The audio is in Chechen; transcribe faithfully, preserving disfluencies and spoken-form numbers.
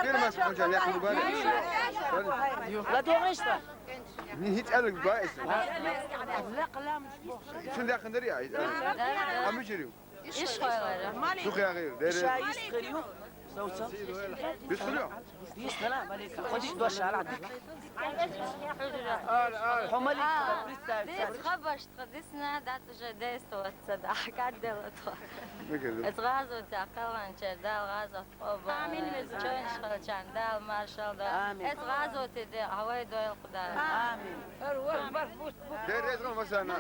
Гир мас хӀунча яхъ бубари. Ладогъишта. Ни хитӀалг баэс. Чун дахъин дари ай. Амичирив. Иш хойлара. Сухъягъир. Дерре. Шаиш хириу. Савца. Бисхулю. Бисхала, балика. Ходи дош ала дик. Хомали, представь. Дис хабаш, дис на дат уже действоваться, да. Как дело то? Мекелдим. Эс гъазот, акалан чер, дал гъазот. Амин. Чойн шалчан, дал маршал да. Амин. Эс гъазот де, авай дойл Худа. Амин. Деррес гъо масана.